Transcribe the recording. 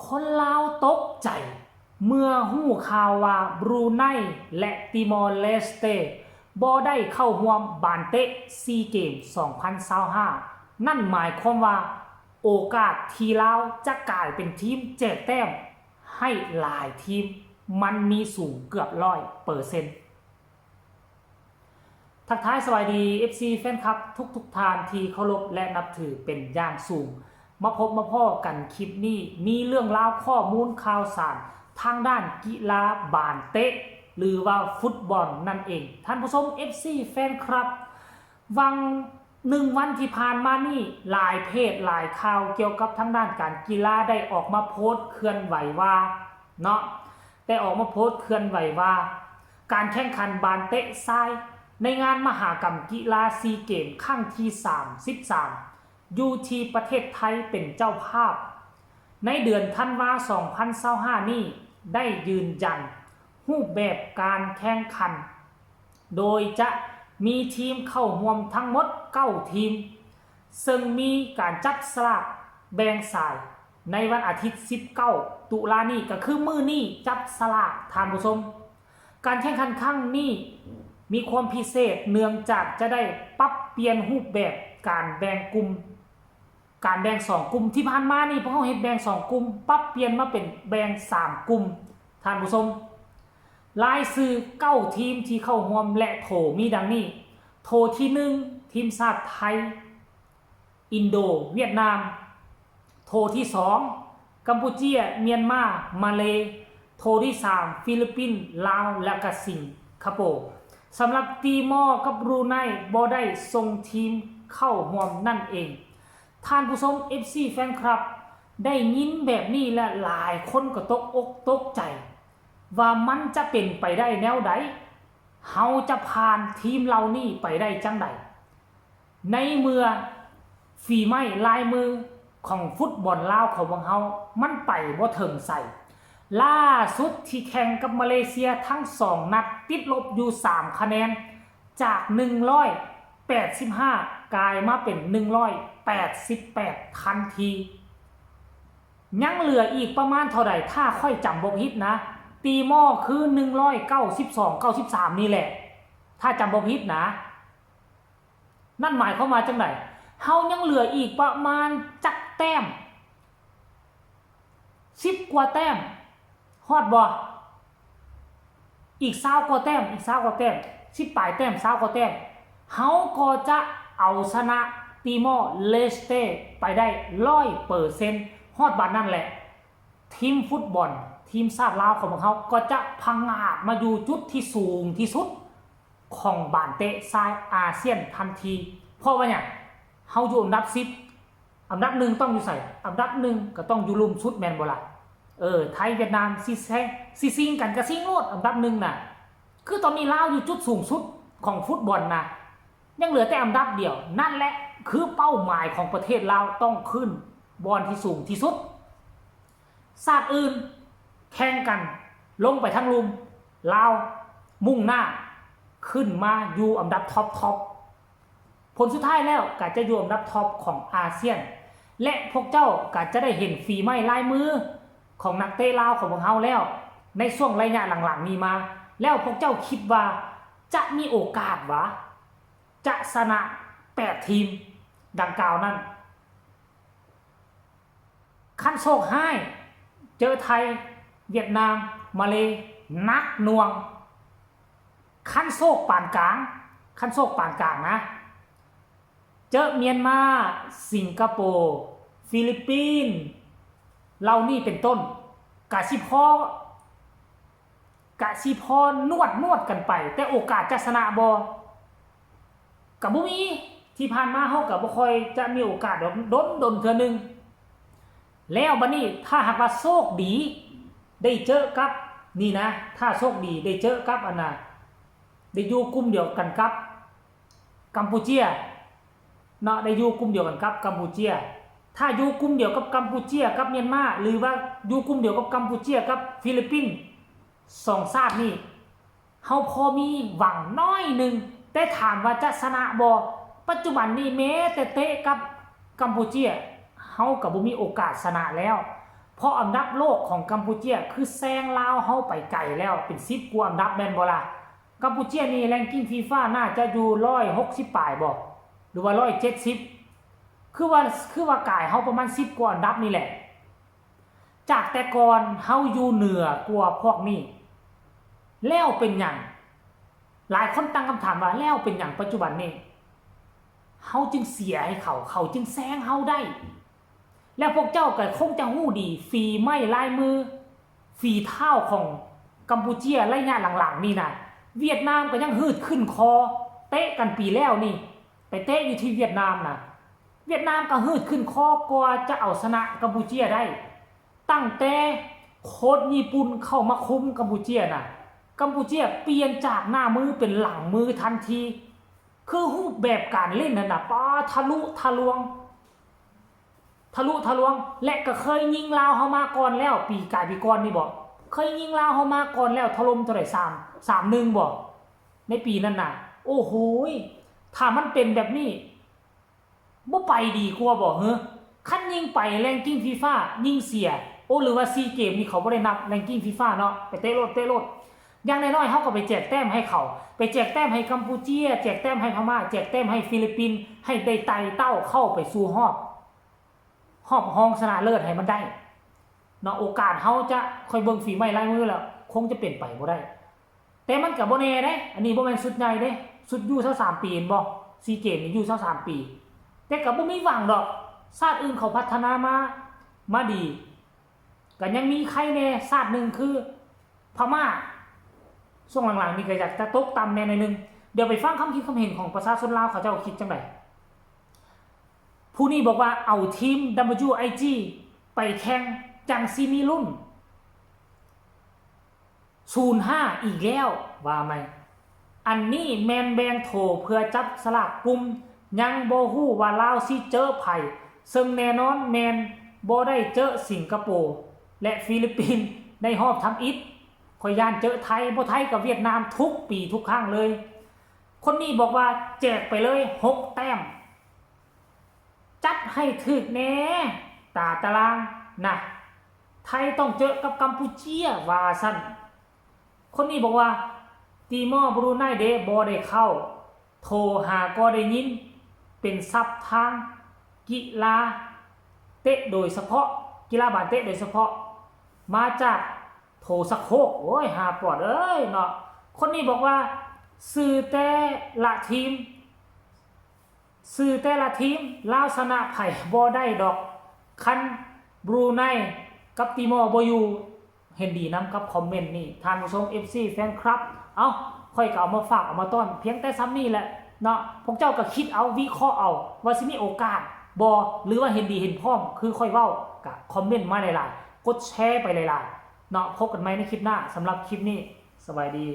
ຄົນລາວຕົກໃຈເມື່ອຮູ້ຂ່າວວ່າບຣູໄນ ແລະ ຕີມໍເລສເຕ ບໍ່ໄດ້ເຂົ້າຮ່ວມບານເຕະຊີເກມສອງພັນຊາວຫ້າ ນັ້ນໝາຍຄວາມວ່າໂອກາດທີ່ລາວຈະກາຍເປັນທີມແຈກແຕ້ມໃຫ້ຫຼາຍທີມ ມັນມີສູງເກືອບຮ້ອຍເປີເຊັນ. ທັກທາຍສະບາຍດີ ເອັຟຊີ ແຟນຄລັບທຸກໆທ່ານທີ່ເຄົາລົບ ແລະ ນັບຖືເປັນຢ່າງສູງ. ມາພົບມາພໍ້ກັນຄລິບນີ້ ມີເລື່ອງລາວຂໍ້ມູນຂ່າວສານທາງດ້ານກິລາບານເຕະ ຫຼືວ່າຟຸດບອນນັ້ນເອງ. ທ່ານຜູ້ຊົມ ເອັຟຊີ ແຟນຄລັບ, ຫວ່າງໜຶ່ງວັນທີ່ຜ່ານມານີ້ ຫຼາຍເພຈຫຼາຍຂ່າວກ່ຽວກັບທາງດ້ານການກິລາໄດ້ອອກມາໂພສເຄື່ອນໄຫວວ່າ ເນາະ ໄດ້ອອກມາໂພສເຄື່ອນໄຫວວ່າ ການແຂ່ງຂັນບານເຕະຊາຍໃນງານມະຫະກຳກິລາຊີເກມຄັ້ງທີສາມສິບສາມ ຢູ່ທີ່ປະເທດໄທເປັນເຈົ້າພາບ ໃນເດືອນທັນວາ ສອງພັນຊາວຫ້ານີ້ ໄດ້ຢືນຢັນຮູບແບບການແຂ່ງຂັນ ໂດຍຈະມີທີມເຂົ້າຮ່ວມທັງໝົດເກົ້າທີມ ເຊິ່ງມີການຈັບສະຫຼາກແບ່ງສາຍໃນວັນອາທິດ ສິບເກົ້າ ຕຸລານີ້ ກໍຄືມື້ນີ້ຈັບສະຫຼາກ ທ່ານຜູ້ຊົມ. ການແຂ່ງຂັນຄັ້ງນີ້ມີຄວາມພິເສດເນື່ອງຈາກຈະໄດ້ປັບປ່ຽນຮູບແບບການແບ່ງກຸ່ມ ການແບ່ງສອງກຸ່ມ. ທີ່ຜ່ານມານີ້ພວກເຮົາເຮັດແບ່ງສອງກຸ່ມ ປັບປ່ຽນມາເປັນແບ່ງສາມກຸ່ມ ທ່ານຜູ້ຊົມ. ລາຍຊື່ເກົ້າທີມທີ່ເຂົ້າຮ່ວມ ແລະ ໂຖມີດັ່ງນີ້: ໂຖທີໜຶ່ງ ທີມຊາດໄທ, ອິນໂດ, ຫວຽດນາມ. ໂຖທີສອງ ກຳປູເຈຍ, ມຽນມາ, ມາເລ. ໂຖທີສາມ ຟີລິບປິນ, ລາວ ແລະ ກະສິງກະໂປ. ສຳລັບຕີມໍກັບບຣູໄນບໍ່ໄດ້ສົ່ງທີມເຂົ້າຮ່ວມນັ້ນເອງ. ທ່ານຜູ້ຊົມ ເອັຟຊີ ແຟນຄລັບ ໄດ້ຍິນແບບນີ້ແລ້ວ ຫຼາຍຄົນກໍຕົກອົກຕົກໃຈວ່າມັນຈະເປັນໄປໄດ້ແນວໃດ? ເຮົາຈະຜ່ານທີມເຫຼົ່ານີ້ໄປໄດ້ຈັ່ງໃດ? ໃນເມື່ອຝີໄມ້ລາຍມືຂອງຟຸດບອນລາວຂອງພວກເຮົາມັນໄປບໍ່ເຖິງໃສ, ລ່າສຸດທີ່ແຂ່ງກັບມາເລເຊຍທັງສອງນັດຕິດລົບຢູ່ສາມຄະແນນ ຈາກໜຶ່ງຮ້ອຍແປດສິບຫ້າກາຍມາເປັນໜຶ່ງຮ້ອຍແປດສິບແປດທັນທີ. ຍັງເຫຼືອອີກປະມານເທົ່າໃດ? ຖ້າຂ້ອຍຈຳບໍ່ຜິດນະ, ຕີມໍຄືໜຶ່ງຮ້ອຍເກົ້າສິບສອງ ເກົ້າສິບສາມນີ້ແຫຼະ ຖ້າຈຳບໍ່ຜິດນະ. ນັ້ນໝາຍຄວາມວ່າຈັ່ງໃດ? ເຮົາຍັງເຫຼືອອີກປະມານຈັກແຕ້ມ? ສິບກວ່າແຕ້ມ ຮອດບໍ່? ອີກຊາວກວ່າແຕ້ມ, ອີກຊາວກວ່າແຕ້ມ, ສິບປາຍແຕ້ມ, ຊາວກວ່າແຕ້ມ, ເຮົາກໍຈະເອົາຊະນະຕີມໍເລສເຕໄປໄດ້ຮ້ອຍເປີເຊັນ. ຮອດບາດນັ້ນແຫຼະ ທີມຟຸດບອນ ທີມຊາດລາວຂອງພວກເຮົາກໍຈະພັງອາດມາຢູ່ຈຸດທີ່ສູງທີ່ສຸດຂອງບານເຕະຊາຍອາຊຽນທັນທີ. ເພາະວ່າຫຍັງ? ເຮົາຢູ່ອັນດັບສິບ ອັນດັບໜຶ່ງຕ້ອງຢູ່ໃສ? ອັນດັບໜຶ່ງກໍຕ້ອງຢູ່ລຸ່ມສຸດແມ່ນບໍ່ລະ? ເອີ ໄທ ຫວຽດນາມ ຊິແຊ ຊິຊິງກັນກໍຊິງໂລດ ອັນດັບໜຶ່ງນະ. ຄືຕອນນີ້ລາວຢູ່ຈຸດສູງສຸດຂອງຟຸດບອນນະ, ຍັງເຫຼືອແຕ່ອັນດັບດຽວ. ນັ້ນແຫຼະຄືເປົ້າໝາຍຂອງປະເທດລາວ ຕ້ອງຂຶ້ນບ່ອນທີ່ສູງທີ່ສຸດ. ຊາດອື່ນແຂ່ງກັນລົງໄປທາງລຸ່ມ, ລາວມຸ່ງໜ້າຂຶ້ນມາຢູ່ອັນດັບທັອບໆ. ຜົນສຸດທ້າຍແລ້ວກໍຈະຢູ່ອັນດັບທັອບຂອງອາຊຽນ ແລະ ພວກເຈົ້າກໍຈະໄດ້ເຫັນຝີໄມ້ລາຍມືຂອງນັກເຕະລາວຂອງພວກເຮົາແລ້ວ ໃນຊ່ວງໄລຍະຫຼັງໆນີ້ມາ. ແລ້ວພວກເຈົ້າຄິດວ່າຈະມີໂອກາດຫວາ ຈະຊະນະແປດທີມດັ່ງກ່າວນັ້ນ? ຄັນໂຊກຮ້າຍ ເຈີໄທ, ຫວຽດນາມ, ມາເລ ໜັກໜ່ວງ. ຄັນໂຊກປານກາງ, ຄັນໂຊກປານກາງນະ, ເຈີມຽນມາ, ສິງກະໂປ, ຟີລິບປິນ ເຫຼົ່ານີ້ເປັນຕົ້ນ ກະຊິພໍ ກະຊິພໍນວດໆກັນໄປ, ແຕ່ໂອກາດຈະຊະນະບໍ່? ກະບໍ່ມີ. ທີ່ຜ່ານມາເຮົາກະບໍ່ຄ່ອຍຈະມີໂອກາດດອກ, ດົນໆເທື່ອໜຶ່ງ. ແລ້ວບັດນີ້ ຖ້າຫາກວ່າໂຊກດີໄດ້ເຈີກັບ ນີ້ນະ, ຖ້າໂຊກດີໄດ້ເຈີກັບ ອັນນ່າ ໄດ້ຢູ່ກຸ່ມດຽວກັນກັບກຳປູເຈຍເນາະ, ໄດ້ຢູ່ກຸ່ມດຽວກັນກັບກຳປູເຈຍ. ຖ້າຢູ່ກຸ່ມດຽວກັບກຳປູເຈຍກັບມຽນມາ ຫຼືວ່າຢູ່ກຸ່ມດຽວກັບກຳປູເຈຍກັບຟີລິບປິນ ສອງຊາດນີ້ ເຮົາພໍມີຫວັງໜ້ອຍໜຶ່ງ, ແຕ່ຖາມວ່າຈະຊະນະບໍ່? ປັດຈຸບັນນີ້ແມ້ແຕ່ເຕະກັບກຳປູເຈຍ ເຮົາກໍບໍ່ມີໂອກາດຊະນະແລ້ວ. ເພາະອັນດັບໂລກຂອງກຳປູເຈຍຄືແຊງລາວເຮົາໄປໄກແລ້ວ ເປັນສິບກວ່າອັນດັບແມ່ນບໍ່ລະ? ກຳປູເຈຍນີ້ ranking FIFA ໜ້າຈະຢູ່ຮ້ອຍຫົກສິບປາຍບໍ່ ຫຼືວ່າຮ້ອຍເຈັດສິບ ຄືວ່າ ຄືວ່າກາຍເຮົາປະມານສິບກວ່າອັນດັບນີ້ແຫຼະ. ຈາກແຕ່ກ່ອນເຮົາຢູ່ເໜືອກວ່າພວກນີ້ ແລ້ວເປັນຫຍັງ? ຫຼາຍຄົນຕັ້ງຄຳຖາມວ່າ ແລ້ວເປັນຫຍັງປັດຈຸບັນນີ້ເຮົາຈຶ່ງເສຍໃຫ້ເຂົາ ເຂົາຈຶ່ງແຊງເຮົາໄດ້? ແລະ ພວກເຈົ້າກໍຄົງຈະຮູ້ດີ ຝີໄມ້ລາຍມື ຝີເທົ້າຂອງກຳປູເຈຍໄລຍະຫຼັງໆນີ້ນະ ຫວຽດນາມກໍຍັງຫືດຂຶ້ນຄໍ ເຕະກັນປີແລ້ວນີ້ ໄປເຕະຢູ່ທີ່ຫວຽດນາມນະ ຫວຽດນາມກໍຫືດຂຶ້ນຄໍກວ່າຈະເອົາຊະນະກຳປູເຈຍໄດ້. ຕັ້ງແຕ່ໂຄດຍີ່ປຸ່ນເຂົ້າມາຄຸມກຳປູເຈຍນະ ກຳປູເຈຍປ່ຽນຈາກໜ້າມືເປັນຫຼັງມືທັນທີ ຄືຮູບແບບການຫຼິ້ນຫັ້ນນະ ປາ ທະລຸທະລວງ ທະລຸທະລວງ ແລະ ກໍເຄີຍຍິງລາວເຮົາມາກ່ອນແລ້ວ ປີກາຍປີກ່ອນນີ້ບໍ ເຄີຍຍິງລາວເຮົາມາກ່ອນແລ້ວ ຖະຫຼົ່ມເທົ່າໃດ ສາມ ສາມໜຶ່ງບໍ ໃນປີນັ້ນນະ. ໂອ້ໂຫຍ ຖ້າມັນເປັນແບບນີ້ ບໍ່ໄປດີກວ່າບໍ່ເຮີ? ຄັນຍິງໄປ ranking FIFA ຍິງເສຍ ໂອ ຫຼືວ່າຊີເກມນີ້ເຂົາບໍ່ໄດ້ນັບ ranking FIFA ເນາະ ໄປເຕະໂລດ ເຕະໂລດ. ຢ່າງນ້ອຍໆເຮົາກໍໄປແຈກແຕ້ມໃຫ້ເຂົາ ໄປແຈກແຕ້ມໃຫ້ກຳປູເຈຍ ແຈກແຕ້ມໃຫ້ພະມ້າ ແຈກແຕ້ມໃຫ້ຟີລິບປິນ ໃຫ້ໄດ້ໄຕ່ເຕົ້າເຂົ້າໄປສູ່ຮອບ ຮອບຮອງຊະນະເລີດໃຫ້ມັນໄດ້ເນາະ. ໂອກາດເຮົາຈະ ຂ້ອຍເບິ່ງຝີໄມ້ລາຍມືແລ້ວ ຄົງຈະເປັນໄປບໍ່ໄດ້. ແຕ່ມັນກໍບໍ່ແນ່ເດ້ ອັນນີ້ບໍ່ແມ່ນຊຸດໃຫຍ່ເດ້ ຊຸດຢູ່ຊາວສາມປີແມ່ນບໍ່? ຊີເກມນີ້ຢູ່ຊາວສາມປີ ແຕ່ກໍບໍ່ມີຫວັງດອກ ຊາດອື່ນເຂົາພັດທະນາມາ ມາດີ ກໍຍັງມີໄຄແນ່ຊາດໜຶ່ງຄືພະມ້າ ຊ່ວງຫຼັງໆນີ້ກໍຢາກຈະຕົກຕ່ຳແນ່ໜ້ອຍໜຶ່ງ. ດຽວໄປຟັງຄຳຄິດຄຳເຫັນຂອງປະຊາຊົນລາວ ເຂົາເຈົ້າຄິດຈັ່ງໃດ. ຜູ້ນີ້ບອກວ່າ ເອົາທີມ WIG ໄປແຂ່ງຈັ່ງຊິມີລຸ້ນ ສູນຫ້າອີກແລ້ວ ວ່າໃໝ່ ອັນນີ້ແມ່ນແບ່ງໂຖເພື່ອຈັບສະຫຼາກກຸ່ມ ຍັງບໍ່ຮູ້ວ່າລາວຊິເຈີໃຜ ເຊິ່ງແນ່ນອນແມ່ນບໍ່ໄດ້ເຈີສິງກະໂປ ແລະ ຟີລິບປິນໃນຮອບທຳອິດ. ຂ້ອຍຢ້ານເຈີໄທ ບໍ່ໄທກໍຫວຽດນາມທຸກປີທຸກຄັ້ງເລີຍ. ຄົນນີ້ບອກວ່າ ແຈກໄປເລີຍຫົກແຕ້ມ. ຈັດໃຫ້ຖືກແນ່ ຕາຕະລາງນະ ໄທຕ້ອງເຈີກັບກຳປູເຈຍ ວ່າຊັ້ນ. ຄົນນີ້ບອກວ່າ ຕີມໍ ບຣູໄນເດ ບໍ່ໄດ້ເຂົ້າ ໂທຫາກໍໄດ້ຍິນ ເປັນສັບທາງກິລາເຕະໂດຍສະເພາະ ກິລາບານເຕະໂດຍສະເພາະ ມາຈາກໂຖສະໂຄກ. ໂອ້ຍ ຫ້າປອດເອີຍເນາະ. ຄົນນີ້ບອກວ່າ ຊື່ແຕ່ລະທີມ ຊື່ແຕ່ລະທີມ ລາວຊະນະໃຜບໍ່ໄດ້ດອກ. ຄັນບຣູໄນກັບຕີມໍບໍ່ຢູ່ ເຫັນດີນຳກັບຄອມເມັນນີ້ ທ່ານຜູ້ຊົມ ເອັຟຊີ ແຟນຄລັບ. ເອົ້າ ຂ້ອຍກໍເອົາມາຝາກເອົາມາຕ້ອນພຽງແຕ່ຊ່ຳນີ້ແຫຼະເນາະ. ພວກເຈົ້າກໍຄິດເອົາ ວິເຄາະເອົາ ວ່າຊິມີໂອກາດບໍ່ ຫຼືວ່າເຫັນດີເຫັນພ້ອມຄືຂ້ອຍເວົ້າ ກໍຄອມເມັນມາຫຼາຍໆ ກົດແຊໄປຫຼາຍໆເນາະ. ພົບກັນໃໝ່ໃນຄລິບໜ້າ. ສຳລັບຄລິບນີ້ ສະບາຍດີ.